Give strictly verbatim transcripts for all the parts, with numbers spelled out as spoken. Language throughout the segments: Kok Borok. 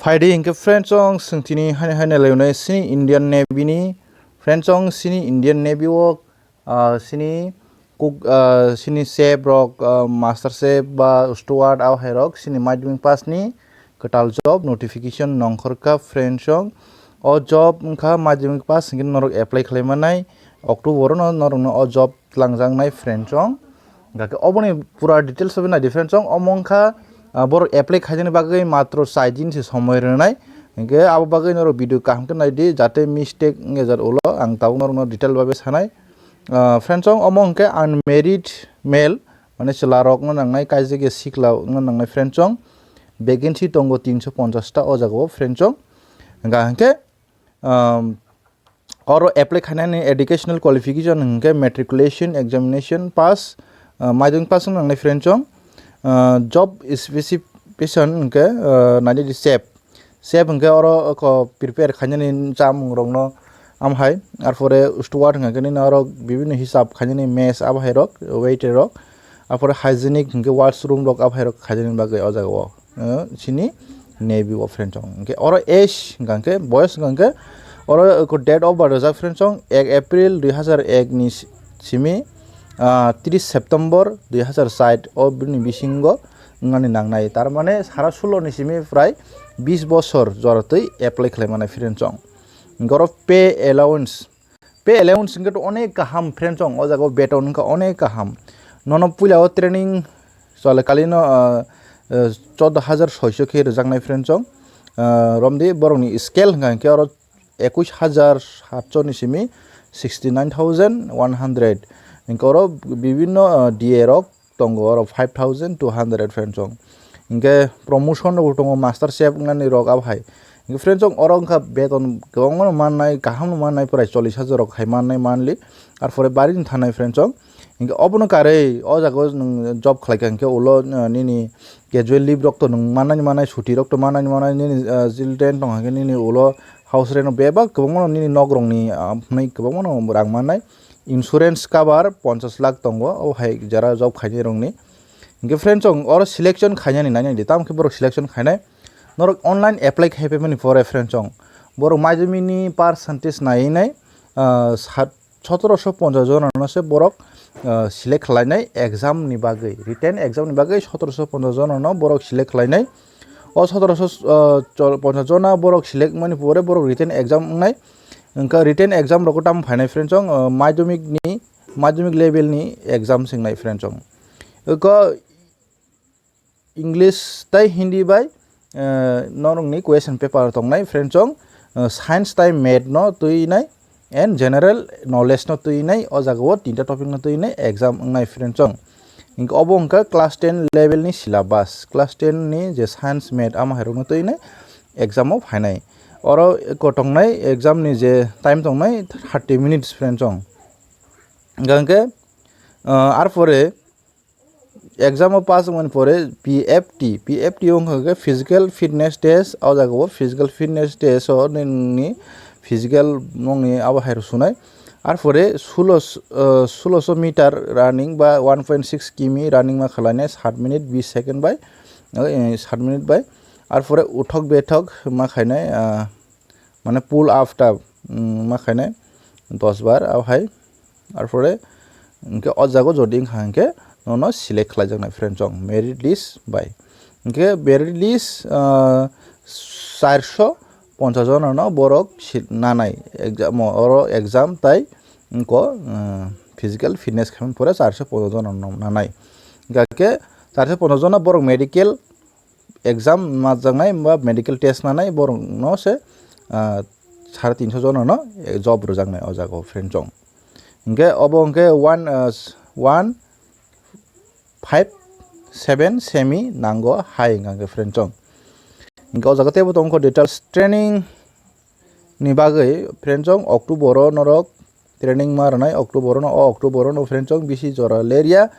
Phaidi hinkhe friends chong swng tini haini haini lainai sini Indian Navy ni. Friends chong sini Indian Navy o, ah, sini cook, ah, sini chef rok, ah, master chef ba steward abo hai rok sini madhyamik pass ni kwtal job notification nongkhorkha friends chong. O job wngkha madhyamik pass hinkhe norok apply khlai manai October o no norok no o job twlangjaknai friends chong. Hingkhe oboni pura details o naidi friends chong, omo wngkha, ah, borok apply khainani bagwi matro char din se somoi rwnai. Hingkhe abo bagwi norok video kaham khe naidi, jate mistake wngya jat ulo ang tabuk norokno detail bai sanai. Ah, friends chong, omo hingkhe unmarried male, mane chwla rok wngna nangnai, kaijak ya sikla wngna nangnai friends chong. Vacancy tongo tinso ponchash ta o jaga o friends chong. Hingkha hingkhe, um, oro apply khainani educational qualification hingkhe matriculation examination pass, uh, madhyamik pass wngna nangnai friends chong. Uh, job specification hingkhe, uh, naidi chef. Chef hingkhe oro oko prepare khainani chamung rokno amhai, arpore steward hingkhe nini oro bibinno hisab khainani mess abo hai rok, waiter rok, arpore hygienic hingkhe washroom rok abo hai rok khainani bagwi o jaga o. Uh, sini Navy o friends chong. Hingkhe oro age hingkha hingkhe, boyos hingkha hingkhe, oro ko date of birth rijak friends chong, ek April dui hazar ek ni si-, simi, ah, tris September dui hazar char o bini bisingo wngani nangnai. Tar mane sara sulo ni simi prai bis bosor jora twi apply khlai manai friends chong. Hingkhe oro pay allowance, Pay allowance hingkhe to onek kaham friends chong, o jaga o beton wngkha onek kaham. Nono puila o training chole kali no, ah, ah, chordo hajar soiso khe rwjaknai friends chong. Ah, romdi borokni scale hingkha hingkhe oro ekush hajar satso ni simi sixty nine thousand one hundred. Hingkhe oro bibinno, ah, D A rok tongo oro five thousand two hundred friends chong. Hingkhe promotion rok tongo, master chef wngnani rok abo hai. Hingkhe friends chong oro wngkha beton kwbangma no mannai, kaham no mannai, prai chollish hajar rok hai mannai monthly. Arpore bari no thanai friends chong. Hingkhe obono karwi o jaga o nwng job khlaikha hingkhe ulo, uh, nini casual leave rok to nwng mannani mannai, chuti rok to mannani mannai, nini, uh, children tongkha hingkhe nini ulo house rent no bebak kwbangma no nini nok rokni, uh, hwnwi kwbangma no rang mannai. Insurance cover ponchash lakh tongo, o hai jara job khainai rokni. Hingkhe friends chong oro selection khainani nainai di, tamo khe borok selection khainai. Norok online apply khai paimani pore friends chong borok madhyamik ni percentage naiwi nai, ah, sat-, sotoroso ponchash jona no se borok, ah, select khlainai exam ni bagwi, written exam ni bagwi sotoroso ponchash jona no borok select khlainai. O sotoroso, ah, chol-, ponchash jona borok select mani pore borok written exam wngnai. Hingkhe written exam rok tamo phainai friends chong, ah, madhyamik ni, madhyamik level ni exam se wngnai friends chong. Eko English tei Hindi bai, eh, norokni question paper tongnai friends chong, eh, science tei math no twi nai and general knowledge no twi nai, o jaga o tinta topic no twi nai exam wngnai friends chong. Hingkhe obo wngkha class ten level ni syllabus, class ten ni je science math amo hai rok no twi nai exam o phainai. Oro eko tongnai exam ni je time tongnai thirty minutes friends chong. Hingkha hingkhe, eh, arpore exam o pass wngmani pore P F T, P F T wngkha khe physical fitness test, o jaga o physical fitness test o nini physical nongni abo hai rw sunai. Arpore sulo, eh, suloso meter running ba one point six kimi running ma khlainai sat minute bis second bai, eh, sat minute bai. Arpore uthok bethok ma khainai, ah, mane pull up ta, mm, ma khainai dos bar abo hai. Arpore hingkhe o jaga o jodi wngkha hingkhe nono select khlaijaknai friend chong merit list bai. Hingkhe merit list, ah, charso ponchash jona no borok si-, nanai exam o, oro exam tai wngkha, ah, physical fitness khaimani pore charso ponchash jona no nanai. Hingkhe charso ponchash jona borok medical exam majaknai ba medical test nanai borokno se, ah, sare tinso jona no, eh, job rwjaknai o jaga o friend chong. Hingkhe obo hingkhe one, ah, one five seven semi nango hai hingkha hingkhe friend chong. Hingkhe o jaga teibo tongkho details training ni bagwi friend chong October o norok training ma rwnai October no, o October no friend chong bisi jora lerya.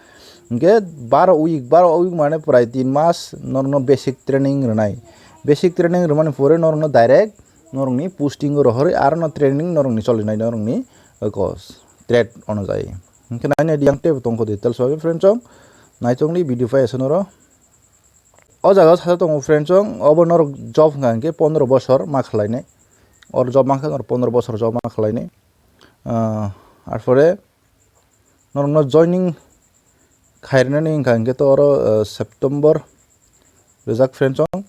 Hingkhe baro week, baro week mane prai tin mas norokno basic training rwnai. Basic training rwmani pore norokno direct norokni posting o rohorwi aro no training norokni cholinai norokni eko trade onojai. Hingkhe nainai di ang teibo tongkho details o friend chong. Naitongdi video pai asonoro. o jaga o saja tongo friends chong, obo norok job wngkha hwnkhe pondro bosor ma khlainai. Or job mankha, or pondro bosor job ma khlainai. Ah, arpore norokno joining khairnani wngkha hwnkhe to oro, ah, September rijak friends chong.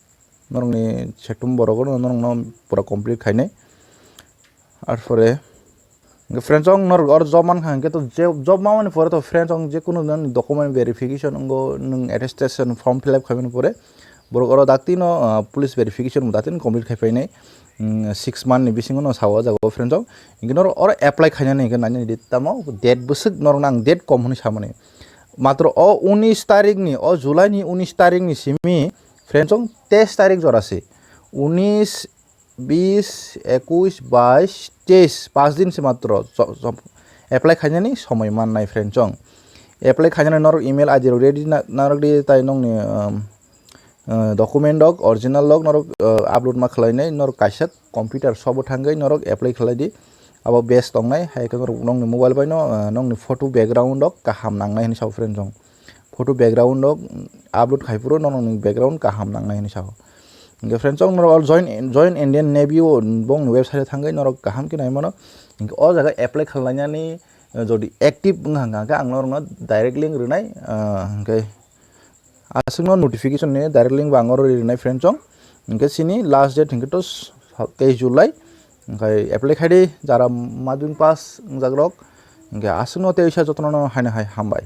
Norokni September rogo norokno pura complete khainai. Arpore hwnkhe friends chong norok oro job mankha hwnkhe to je job mamani pore to friends chong jekunu nani document verification wngo, nwng attestation form fill up khaimani pore borok oro daktino, ah, police verification bo daktino complete khai painai. Mm, six month ni bisingo no sao o jaga o friends chong. Hwnkhe norok oro apply khainani hwnkhe nani di tamo date bwswk norokno ang date kom hwnwi samani. Matro o unis tarik ni, o July ni unis tarik ni simi friends chong teis tarik jora se. Unis, bis, ekuis, bais, teis, pas din se matro cho-, cho-, apply khainani somoi mannai friends chong. Apply khainani norok email I D rok ready na-, narwk di tai nokni, um, uh, document rok, original rok norok, uh, upload ma khlainai, norok kaisa computer shop o thangwi norok apply khlai di. Abo best tongnai, hai khe norok nokni mobile bai no, uh, nokni photo background rok kaham nangnai hinwi sao friends chong. Photo background rok upload khai phuru nokni background kaham nangnai hinwi sao. Hwnkhe friends chong norok all join, join Indian Navy o bongni website o thangwi norok kaham khe nai mano. Hwnkhe o jaga apply khlainani, uh, jodi active wngkha hwnkhe ang norokno direct link rwnai, uh, hwnkhe aswkno notification ni direct link bo ang oro rinai friends chong. Hwnkhe sini last date hwnkhe to teis July. Hwnkhe apply khai di jara madhyamik pass wngjak rok. Hwnkhe aswkno teisa jotono haino hai hambai.